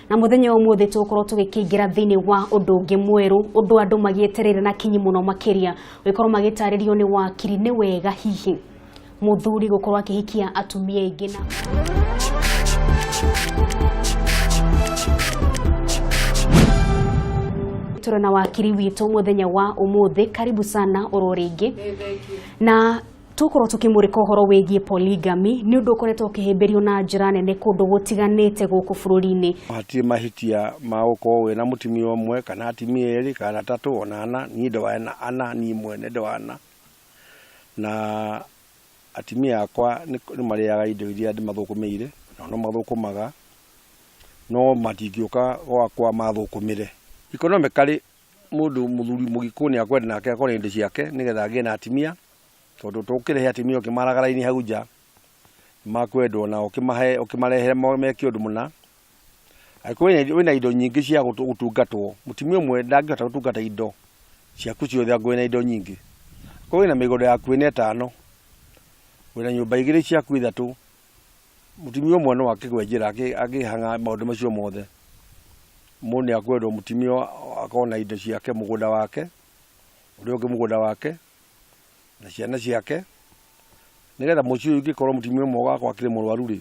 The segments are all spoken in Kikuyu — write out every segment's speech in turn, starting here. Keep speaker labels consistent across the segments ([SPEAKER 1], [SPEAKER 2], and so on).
[SPEAKER 1] Na mũthenya wa ũmũthĩ tũgũkorwo tũgĩkĩingĩra thĩinĩ wa ũndũ ũngĩ mwerũ, ũndũ andũ magĩetereire na kinyi mũno makĩria, gũgĩkorwo magĩtarĩrio nĩ wakiri nĩ wega hihi mũthuri gũkorwo akĩhikia atumia aingĩ na tũrĩ na wakiri witũ mũthenya wa ũmũthĩ. Karibu sana oro rĩngĩ. Na tũkorwo tũkĩmũrĩka ũhoro wĩgiĩ polygamy, nĩ ũndũ ũkoretwo ũkĩhĩmbĩrio na njĩra nene kũndũ gũtiganĩte gũkũ bũrũri-inĩ.
[SPEAKER 2] Hatirĩ mahĩtia ma gũkorwo wĩna mũtumia ũmwe kana atumia erĩ kana atatũ ona ana. Niĩ ndĩ wa ana, niĩ mwene ndĩ wa ana. Na atumia akwa nĩ marĩaga indo iria ndĩmathũkũmĩire, nao no mathũkũmaga, no matingĩũka gwakwa mathũkũmĩre. Economically mũndũ mũthuri mũgĩkũyũ nĩ akwenda nake akorwo na indo ciake nĩgetha agĩe na atumia, tondũ tũkĩrehe atumia ũkĩmaragara-inĩ hau nja, makwendwo na ũkĩmahe ũkĩmarehere meke ũndũ mũna. Angĩkorwo wĩna indo nyingĩ cia gũtungatwo, mũtumia ũmwe ndangĩhota gũtungata indo ciaku ciothe angĩkorwo wĩna indo nyingĩ. Angĩkorwo wĩna mĩgũnda yaku ĩna ĩtano, wĩna nyũmba igĩrĩ ciaku ithatũ, mũtumia ũmwe no akĩgwe njĩra akĩhang'a maũndũ macio mothe. Mũndũ nĩ akwendwo mũtumia akorwo na indo ciake, mũgũnda wake, ũrĩa ũngĩ mũgũnda wake, na ciana ciake, nĩgetha mũciĩ ũyũ ũngĩkorwo mũtumia ũmwe wakwa akĩrĩ mũrwaru rĩ,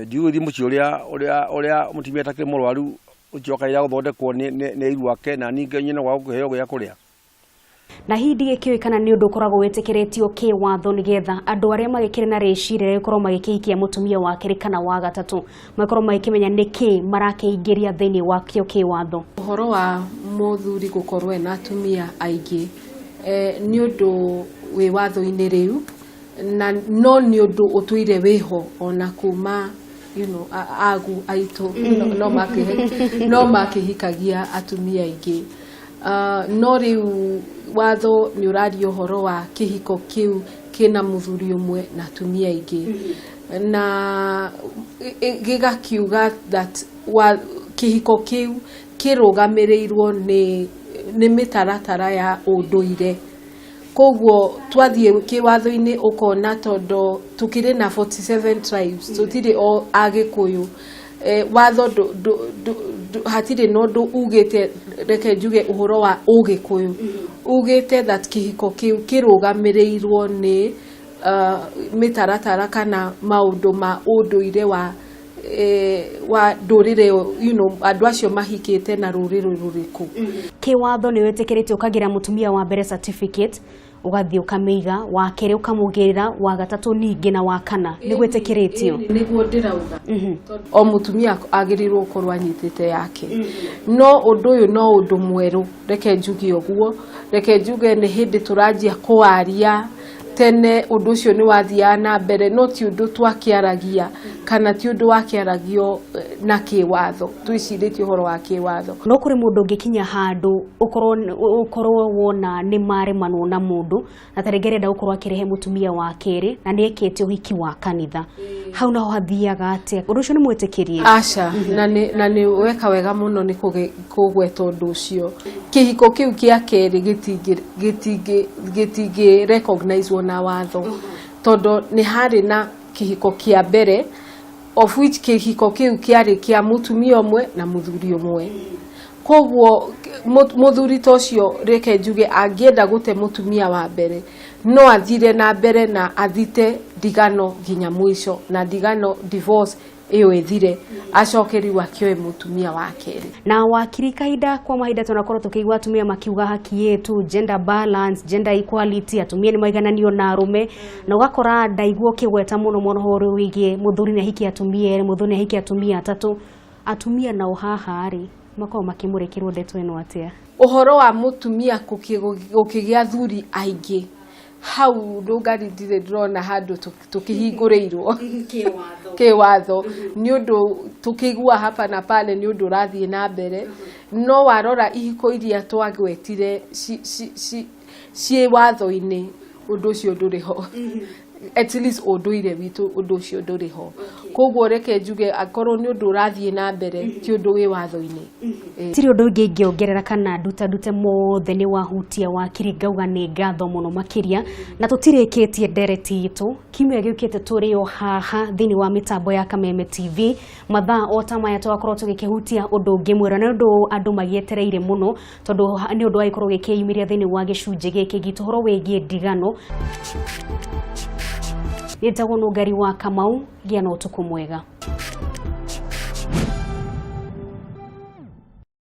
[SPEAKER 2] ndigũgĩthiĩ mũciĩ ũrĩa ũrĩa ũrĩa mũtumia atakĩrĩ mũrwaru, ũcio akaira gũthondekwo nĩ airu ake, na niĩ nyone gwa gũkĩheo gĩa kũrĩa.
[SPEAKER 1] Na hihi ndigĩkĩũĩ kana nĩ ũndũ ũkoragwo wĩtĩkĩrĩtio kĩwatho nĩgetha andũ arĩa magĩkĩrĩ na rĩciria rĩa gũkorwo magĩkĩhikia mũtumia wa kerĩ kana wa gatatũ makorwo magĩkĩmenya nĩkĩ marakĩingĩria thĩinĩ wakĩo kĩwatho.
[SPEAKER 3] Ũhoro wa mũthuri gũkorwo ena atumia aingĩ nĩ ũndũ wĩ watho-inĩ rĩu, na no nĩ ũndũ ũtũire wĩho ona kuma agu aitũ no makĩhikagia atumia aingĩ. No rĩu watho nĩ ũraria ũhoro wa kĩhiko kĩu kĩna mũthuri ũmwe na atumia aingĩ, na gĩgakiuga that kĩhiko kĩu kĩrũgamĩrĩirwo nĩ mĩtaratara ya ũndũire. Koguo twathiĩ kĩwatho-inĩ ũkona tondũ tũkĩrĩ na 47 tribes, tũtirĩ o Agĩkũyũ. Watho hatirĩ na ũndũ ugĩte, reke njuge ũhoro wa Ũgĩkũyũ, ugĩte that kĩhiko kĩu kĩrũgamĩrĩirwo nĩ mĩtaratara kana maũndũ ma ũndũire wa ndũrĩrĩ, andũ acio mahikĩte na rũrĩrĩ rũrĩkũ.
[SPEAKER 1] Kĩwatho nĩ wĩtĩkĩrĩtio ũkagĩra mũtumia wa mbere certificate, ũgathiĩ ũkamĩiga, wa kerĩ ũkamũgĩrĩra, wa gatatũ ningĩ na wa kana nĩ gwĩtĩkĩrĩtio.
[SPEAKER 3] Nĩguo ndĩrauga, o mũtumia agĩrĩirwo gũkorwo anyitĩte yake. No ũndũ ũyũ no ũndũ mwerũ, reke njuge ũguo, reke njuge nĩ hĩndĩ tũranjia kũwaria. Tene ũndũ ũcio nĩ wathiaga na mbere, no ti ũndũ twakĩaragia kana ti ũndũ wakĩaragio na kĩwatho, twĩcirĩtie ũhoro wa kĩwatho.
[SPEAKER 1] No kũrĩ mũndũ ũngĩkinya handũ ũkorwo wona nĩ maremanwo na mũndũ, na ta rĩngĩ arenda gũkorwo akĩrehe mũtumia wa kerĩ na nĩ ekĩte ũhiki wa kanitha, hau naho hathiaga atĩa? Ũndũ ũcio nĩ mwĩtĩkĩrie?
[SPEAKER 3] Aca, na nĩ weka wega mũno nĩ kũgweta ũndũ ũcio. Kĩhiko kĩu kĩa kerĩ gĩtingĩ recognize na watho, tondũ nĩ harĩ na kĩhiko kĩa mbere, of which kĩhiko kĩu kĩarĩ kĩa mũtumia ũmwe na mũthuri ũmwe. Koguo mũthuri ta ũcio, reke njuge, angĩenda gũte mũtumia wa mbere, no athire na mbere na athite ndigano nginya mũico, na ndigano divorce ĩyo ĩthire, acoke rĩu akĩoe mũtumia wa kerĩ.
[SPEAKER 1] Na wakiri, kahinda kwa mahinda tunakorwo tũkĩigua atumia makiuga haki yetu, gender balance, gender equality, atumia nĩ maigananio na arũme, na ũgakora ndaigua ũkĩgweta mũno mũno ũhoro wĩgiĩ mũthuri nĩ ahikie atumia erĩ, mũthuri nĩ ahikie atumia atatũ. Atumia nao haha rĩ, makoragwo makĩmũrĩkĩrwo ndeto ĩno atĩa?
[SPEAKER 3] Ũhoro wa mũtumia gũkĩgĩa athuri aingĩ, hau ndũngari ndirĩ ndĩrona handũ tũkĩhingũrĩirwo kĩwatho, nĩ ũndũ tũkĩigua hapa na pale nĩ ũndũ ũrathiĩ na mbere. No warora ihiko iria twagwetire ciĩ watho-inĩ, ũndũ ũcio ndũrĩ ho. At least ũndũire witũ ũndũ ũcio ndũrĩ ho. Koguo reke njuge, akorwo nĩ ũndũ ũrathiĩ na mbere, ti ũndũ wĩ watho-inĩ.
[SPEAKER 1] Tirĩ ũndũ ũngĩ ingĩongerera kana ndutandute, mothe nĩ wahutia wakiri. Ngauga nĩ ngatho mũno makĩria, na tũtirĩkĩtie ndereti itũ. Kiumia gĩũkĩte tũrĩ o haha thĩinĩ wa mĩtambo ya Kameme TV, mathaa o ta maya, tũgakorwo tũgĩkĩhutia ũndũ ũngĩ mwega, na nĩ ũndũ andũ magĩetereire mũno, tondũ nĩ ũndũ wagĩkorwo gĩkĩyumĩria thĩinĩ wa gĩcunjĩ gĩkĩ gitũ, ũhoro wĩgiĩ ndigano. Nĩtagwo Nũngari wa Kamau. Gĩa na ũtukũ mwega.